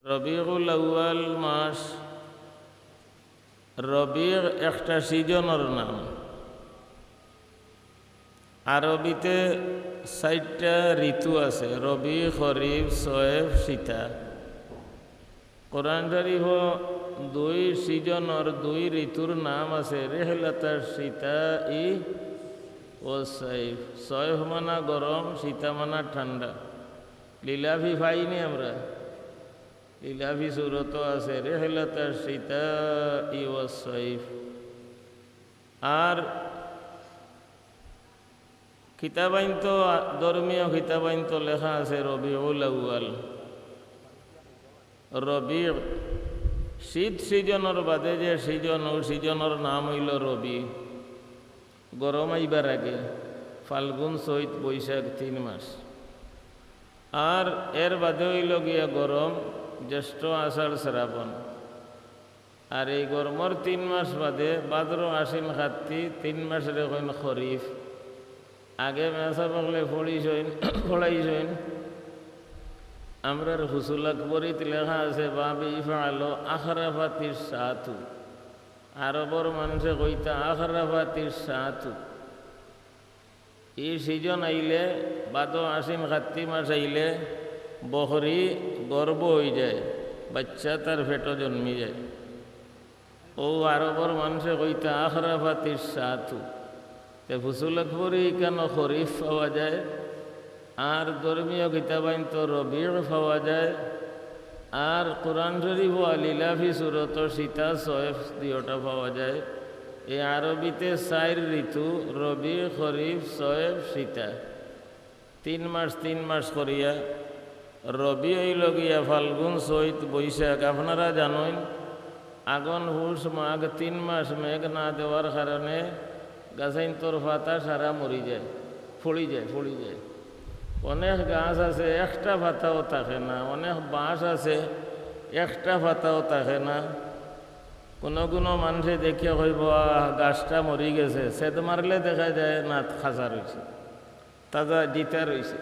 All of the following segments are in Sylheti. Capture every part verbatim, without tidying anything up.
রবিউল আউয়াল মাস। রবি একটা সিজনর নাম। আরবিতে চাইরটা ঋতু আছে, রবি, খরিফ, সয়েফ, শীতা। কোরআন শরীফও দুই সিজনর, দুই ঋতুর নাম আছে, রিহলাতাশ শিতাই ওয়াস সাইফ। সয়েফ মানা গরম, শীতা মানা ঠান্ডা। লিলাফি পাইনি আমরা? লিলাফি সুরতও আছে, রিহলাতাশ শিতাই ওয়াস সাইফ। আর কিতাবাইন্তো, ধর্মীয় কিতাবাইন্তো লেখা আছে রবিউল আউয়াল। রবি, শীত সিজনর বাদে যে সিজন, অউ সিজনর নাম অইলো রবি। গরম আইবার আগে ফাল্গুন, চৈত, বৈশাখ তিন মাস। আর এর বাদে অইলো গিয়া গরম, জ্যৈষ্ঠ, আষাঢ়, শ্রাবণ। আর এই গরমর তিন মাস বাদে ভাদ্র, আশ্বিন, কার্তিক তিন মাসরে কইন খরিফ। আগে মেসাব অকলে পড়িছইন, পড়াইছইন। আমরার ফুসুল আকবরীত লেখা আছে, বাবে ইফআলো আখরাফাতিশ শাতু। আরবর মানষে কইতা আখরাফাতিশ শাতু। ই সিজন আইলে, ভাদো, আশ্বিন, কার্তিক মাস আইলে বকরি গর্ভ অইযায়, বাইচ্চা তার পেটো জন্মি যায়। অউ আরবর মানষে কইতা আখরাফাতিশ শাতু। তে ফুসুল আকবরী ইকানো খরিফ পাওয়া যায়, আর ধর্মীয় কিতাবাইন্তো রবিউ পাওয়া যায়, আর কোরআন শরীফও লিলাফি সুরতো শীতা, সয়েফ দুইওটা পাওয়া যায়। এই আরবিতে চাইর ঋতু, রবি, খরিফ, সয়েফ, শীতা। তিন মাস, তিন মাস করিয়া। রবি অইলো গিয়া ফাল্গুন, চৈত, বৈশাখ। আপনারা জানইন, আগন, পুষ, মাঘ তিন মাস মেঘ না দেওয়ার কারণে গাছাইন্তর পাতা সারা মরি যায়, ফড়ি যায়, ফড়ি যায়। অনেক গাছ আছে একটা পাতাও থাকে না, অনেক বাঁশ আছে একটা পাতাও থাকে না। কুনু কুনু মানষে দেখিয়া কইবো, "আহ, গাছটা মরি গেছে।" ছেদ মারলে দেখা যায় না, খাঁচা রইছে। তাজা জিতা রইছে,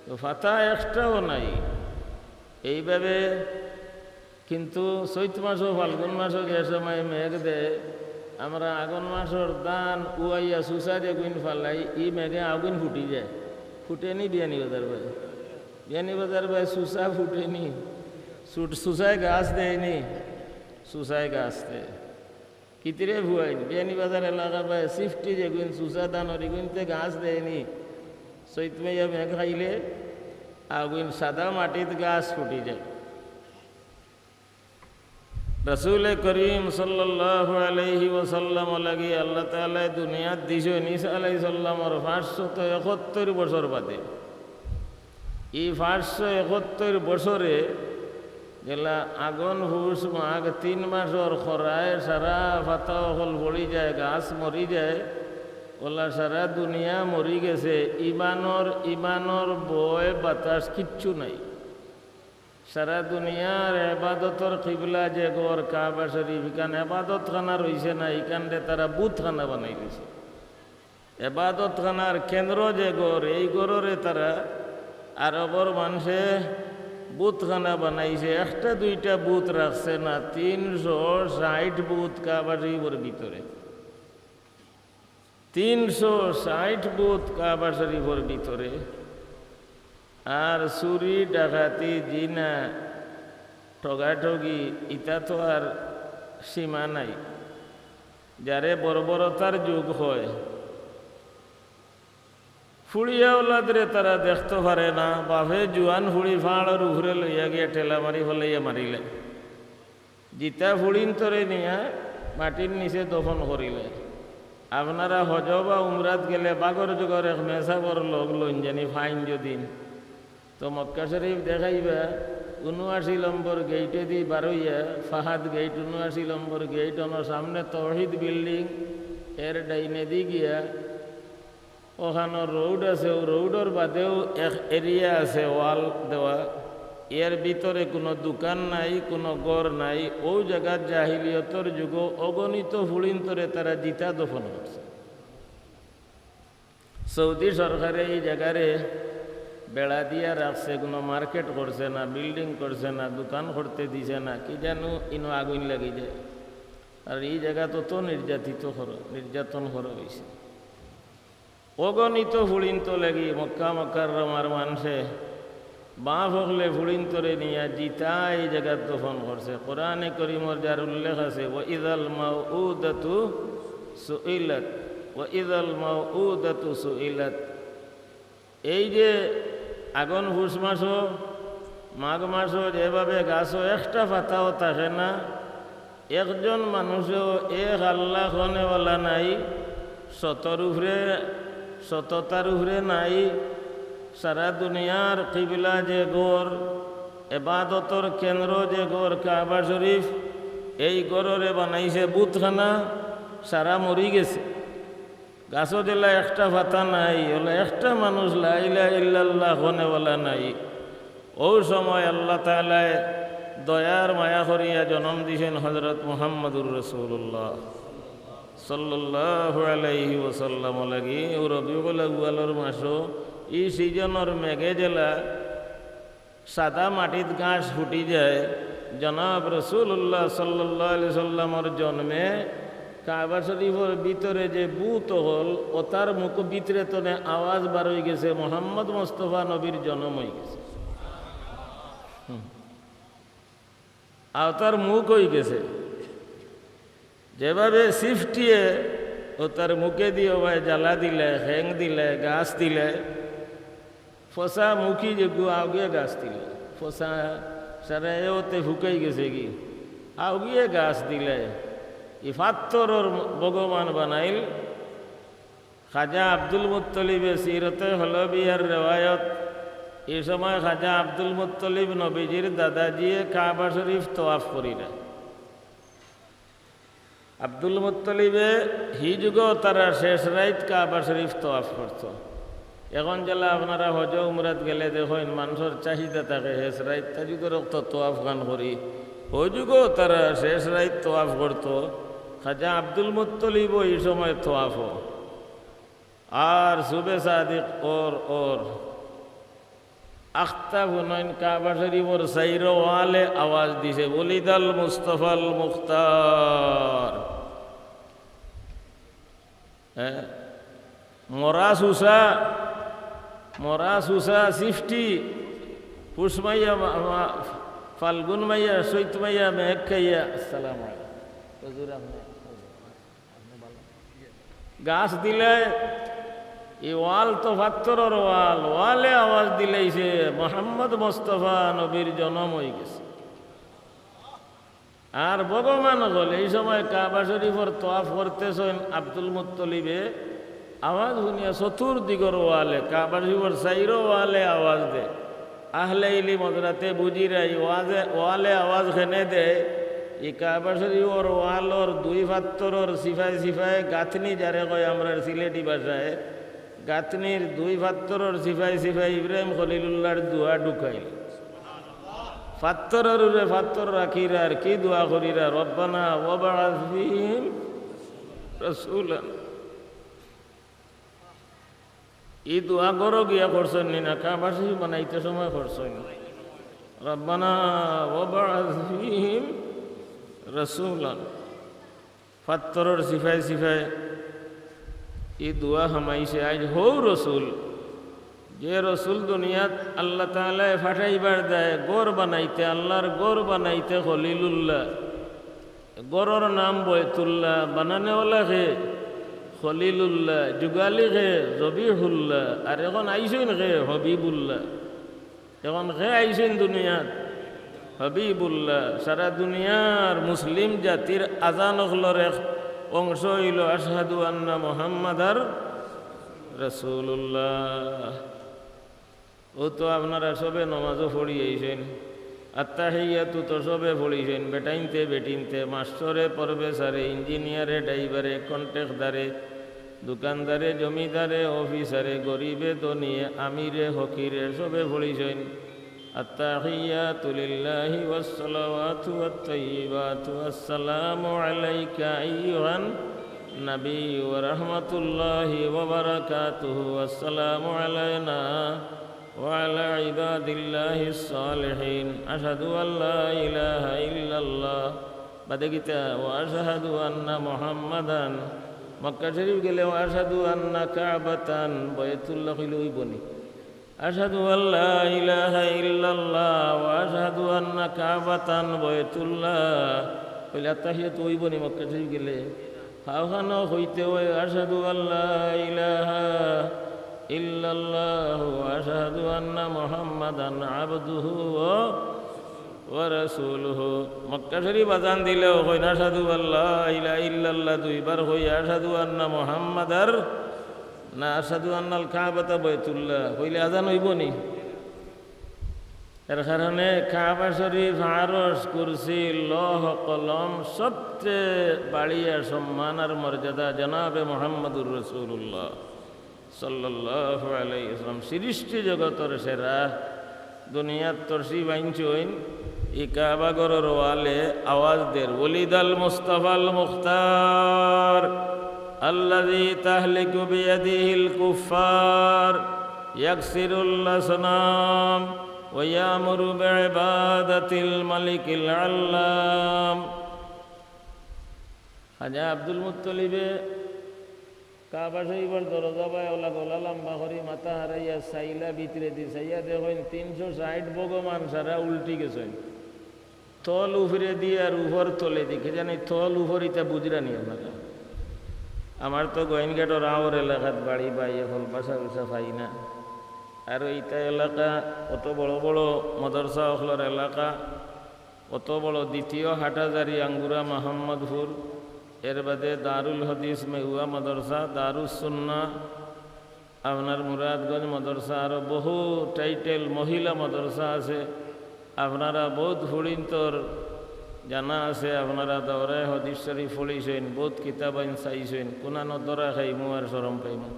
তো পাতা একটাও নাই। এইভাবে কিন্তু চৈত মাসো, ফাল্গুন মাসো যে সময় মেঘ দেয়, আমরা আগন মাসর ধান উয়াইয়া চুচা যেগুইন ফালাই, ই মেঘে আগুইন ফুটি যায়, ফুটেনি বিয়ানীবাজার বায়। বিয়ানীবাজার বায় চুচা ফুটেনি, চুট-, চুচায় গাছ দেয়নি, চুচায় গাছ দেয়। কিতিরে ফুয়াইন, বিয়ানীবাজার এলাকার বায় সিফটি যেগুইন চুচা ধানর ইগুইনতে গাছ দেয়নি। চৈত মাইয়া মেঘ খাইলে আগুইন সাদা মাটিত গাছ ফুটি যায়। রাসূলে করিম সাল্লাল্লাহু আলাইহি ওয়াসাল্লাম লাগি আল্লাহ তাআলায় দুনিয়াত দিছইন ঈসা আলাইহিস সালামর পাঁচশত একাত্তর বছর বাদে। ই পাঁচশো একাত্তর বছরে যেলা আগন, পুষ, মাঘ তিন মাসর খরায় সারা পাতা অকল পড়ি যায়, গাছ মরি যায়, অলা সারা দুনিয়া মরি গেছে। ইমানর, ইমানর বয় বাতাস কিচ্ছু নাই। সারা দুনিয়ার এবাদতর কিবলা যে ঘর কাবা শরীফ, ইখান এবাদতখানা রইছে না, ইখানরে তারা বুতখানা বানাই দিছে। এবাদতখানার কেন্দ্র যে ঘর, এই ঘররে তারা আরবর মানষে বুতখানা বানাইছে। একটা দুইটা বুত রাখছে না, তিনশো ষাইট বুত কাবা শরীফর ভিতরে। তিনশো ষাইট বুত কাবা শরীফর ভিতরে। আর চুরি, ডাকাতি, জিনা, ঠগাঠগি, ইতা তো আর সীমা নাই। যারে বর্বরতার যুগ কয়, ফুড়িয়া ওলাদরে তারা দেখতো পারে না, বাফে জুয়ান ফুড়ি ফাড়র উপরে লইয়া গিয়া ঠেলা মারি ফালাইয়া মারিলে। জিতা ফুড়িন্তরে নিয়া মাটির নিচে দফন করিলে। আপনারা হজ বা উমরাত গেলে বাগর জুগর এক মেসাবর লগ লইন জানি ফাইন যদিন। তো মক্কা শরীফ দেখাইবা, ঊনআশি নম্বর গেইটেদি বারইয়া, ফাহাদ গেইট, ঊনআশি নম্বর গেইট, অনো সামনে তৌহিদ বিল্ডিং, এর ডাইনেদি গিয়া অখানো রোড আছে, অউ রোডর বাদেও এক এরিয়া আছে ওয়াল দেওয়া, এর ভিতরে কুনু দোকান নাই, কুনু ঘর নাই। অউ জাগাত জাহিলিয়তর যুগো অগণিত ফুড়িন্তরে তারা জিতা দফন করছে। সৌদি সরকারে ই জাগারে বেড়া দিয়া রাখছে, কুনু মার্কেট করছে না, বিল্ডিং করছে না, দোকান করতে দিছে না, কি জানু ইনো আগুইন লাগি যায়। আর ই জাগাত অত নির্যাতিত করা, নির্যাতন করা অইছে। অগণিত ফুড়িন্ত লাগি মক্কা মুকাররমার মানষে বাফ অকলে ফুড়িন্তরে নিয়া জিতা ই জাগাত দফন করছে। কোরআনে করিমর যার উল্লেখ আছে, "ওয়া ইযাল মাউউদাতু সুইলাত, ওয়া ইযাল মাউউদাতু সুইলাত।" এই যে আগন পুষ মাসো, মাঘ মাসো যেভাবে গাছো একটা পাতাও থাকে না, একজন মানুষেও এক আল্লাহ কনেওয়ালা নাই, সতর উপরে, সততার উপরে নাই। সারা দুনিয়ার কিবলা যে ঘর, এবাদতর কেন্দ্র যে ঘর কাবা শরীফ, এই ঘররে বানাইছে বুতখানা, সারা মরি গেছে। গাছো যেলা একটা পাতা নাই, অলা একটা মানুষ লা ইলাহা ইল্লাল্লাহ কনেওয়ালা নাই। অউ সময় আল্লাহ তাআলায় দয়ার মায়া করিয়া জনম দিছেন হযরত মুহাম্মদুর রাসূলুল্লাহ সাল্লাল্লাহু আলাইহি ওয়াসাল্লাম লাগি। অউ রবিউল আউয়ালর মাসো ই সিজনর মেঘে যেলা সাদা মাটিত ঘাস ফুটি যায়, জনাব রাসূলুল্লাহ সাল্লাল্লাহু আলাইহি সাল্লামর জন্মে কাবা শরীফর ভিতরে যে বুত অকল, অতার মুখ ভিতরে তনে আওয়াজ বার অই গেছে, "মোহাম্মদ মোস্তফা নবীর জনম অই গেছে।" হুম। আর অতার মুখ অই গেছে। যেভাবে সিফটিয়ে অতার মুখে দি অবায় জ্বালা দিলে, খেং দিলে, গাছ দিলে, ফসা মুখী যেগু আউগিয়ে গাছ দিলে, ফসা সারা এওতে ফুকাই গেছে গি, আউগিয়ে গাছ দিলে, ই ফাত্তরর ভগবান বানাইল। খাজা আব্দুল মুত্তলিবে সিরতে হলবিয়ার রেওয়ায়ত, ই সময় খাজা আব্দুল মুত্তলিব নবীজির দাদাজিয়ে কাবা শরীফ তওয়াফ করিরা। আব্দুল মুত্তলিবে হি যুগো তারা শেষ রাইত কাবা শরীফ তওয়াফ করতো। এখন যেলা আপনারা হজ উমরাত গেলে দেখইন, মানষর চাহিদা থাকে, শেষ রাইত তাজুদর অক্ত তওয়াফ খান করি। হউ যুগো তারা শেষ রাইত তওয়াফ করতো। খাজা আব্দুল মুত্তলিবও ই সময় তওয়াফো। আর সুবে সাদিক অর অর আখতা হুনইন কাবা শরীফর চাইরো ওয়ালে আওয়াজ দিছে, "ওলিদাল মুস্তফাল মুখতার।" হ্যাঁ? মরা সুসা, মরা সুসা সিফটি, পুষ মাইয়া, মা-, মা-, ফাল্গুন মাইয়া, চৈত মাইয়া, মেঘ খাইয়া। আসসালামু আলাইকুম। হুজুর, আপনি গাছ দিলে, ই ওয়াল তো ফাত্তরর ওয়াল, ওয়ালে আওয়াজ দিলাইছে, "মোহাম্মদ মোস্তফা নবীর জনম অই গেছে।" আর ভগবান অকল ই সময় কাবা শরীফর তওয়াফ করতেছইন আব্দুল মুত্তলিবে, আওয়াজ হুনিয়া চতুর্দিকর ওয়ালে, কাবা শরীফর চাইরো ওয়ালে আওয়াজ দে। আহলে ইলিম হজরাতে বুঝিরা ই ওয়াজে, ওয়ালে আওয়াজ কেনে দেয়, ই কাবা শরীফর ওয়ালর দুই ফাত্তরর সিফায় সিফায় গাঁথনি যারে কয় আমরার সিলেটি ভাষায়, গাঁথনির দুই ফাত্তরর সিফায় সিফায় ইব্রাহিম খলিলুল্লাহর দোয়া ঢুকাইল। ফাত্তরর উপরে ফাত্তর রাখিরা আর কি দোয়া করিরা, "রব্বানা ওয়াবআস ফীহিম রাসূলান।" ই দোয়া ঘরো গিয়া করছইন নি না, কাবা শরীফ বানাইতে সময় করছইন? "রব্বানা ওয়াবআস ফীহিম রাসূলান।" ফাত্তরর সিফায় সিফায় ই দোয়া হামাইছে। আইজ হউ রসুল, যে রসুল দুনিয়াত আল্লাহ তাআলায় পাঠাইবার দায় ঘর বানাইতে, আল্লাহর ঘর বানাইতে খলিলুল্লাহ, ঘরর নাম বয়তুল্লাহ, বানানেওয়ালা কে? খলিলুল্লাহ। যুগালি কে? জবিহুল্লাহ। আর এখন আইছইন কে? হবিবুল্লাহ। এখন কে আইছইন দুনিয়াত? হবিবুল্লাহ। সারা দুনিয়ার মুসলিম জাতির আজান অকলর এক অংশ অইলো আশহাদু আন্না মুহাম্মাদার রাসূলুল্লাহ। অউ তো আপনারা সবে নমাজও পড়ি আইছইন, আত্তাহিয়াতু তো সবে পড়িছইন, বেটাইন্তে বেটিন্তে, মাস্টরে, প্রফেসরে, ইঞ্জিনিয়ারে, ড্রাইভারে, কন্ট্রাক্টদারে, দোকানদারে, জমিদারে, অফিসারে, গরিবে, ধনিয়ে, আমিরে, ফকিরে, সবে পড়িছইন। التحيات لله والصلوات والطيبات، السلام عليك أيها النبي ورحمة الله وبركاته، والسلام علينا وعلى عباد الله الصالحين. أشهد أن لا إله إلا الله. বাদে কিতা? وأشهد أن محمدا. মক্কা শরীফ গেলে وأشهد أن كعبة بيت الله কইলে অইবো নি? أشهد أن لا إله إلا الله وأشهد أن كعبة بيت الله কইলে আত্তাহিয়াতু অইবো নি মক্কা শরীফ গেলে? অখানও কইতে অয় أشهد أن لا إله إلا الله وأشهد أن محمدا عبده ورسوله. মক্কা শরীফ আজান দিলেও কইন أشهد أن لا إله إلا الله, দুইবার কই أشهد أن محمدا, না أشهد أن الكعبة بيت الله কইলে আজান অইবো নি? এর কারণে কাবা শরীফ, আরশ, কুরসি, লৌহ, কলম, সবচেয়ে বাড়িয়া সম্মান আর মর্যাদা জনাবে মুহাম্মদুর রাসূলুল্লাহ সাল্লাল্লাহু আলাইহি ওয়াসাল্লাম, সৃষ্টি জগতর সেরা। দুনিয়াত তশরিফ আনছইন, ই কাবা ঘরর ওয়ালে আওয়াজ দের, ولد المصطفى المختار الذي تهلك بيده الكفار يكسر الأصنام ويأمر بعبادة الملك العلام. খাজা আব্দুল মুত্তলিবে কাবা শরীফর দরজা বায় অলা গলা লম্বা করি মাথা হারাইয়া চাইলা ভিতরেদি, চাইয়া দেখইন তিনশো ষাইট বগমান সারা উল্টি গেছইন। তল উপরেদি আর উপর তলেদি, কে জানি তল উপর ইতা বুঝরা নি আপনারা। আমার তো গোয়াইনঘাটর আওর এলাকাত বাড়ি, বাই অকল বাসা উসা পাই না। আর ইতা এলাকা অত বড় বড় মাদ্রাসা অকলর এলাকা, অত বড় দ্বিতীয় হাটহাজারী আঙ্গুরা মোহাম্মদপুর, এর বাদে দারুল হাদিস মেহুয়া মাদ্রাসা, দারুস সুন্নাহ, আপনার মুরাদগঞ্জ মাদ্রাসা, আরো বহু টাইটেল মহিলা মাদ্রাসা আছে। আপনারা বউত ফুড়িন্তর জানা আছে, আপনারা দাওরায়ে হাদিস শরীফ পড়িছইন, বউত কিতাবাইন চাইছইন, কুনানো ধরা খাইমু আর শরম পাইমু।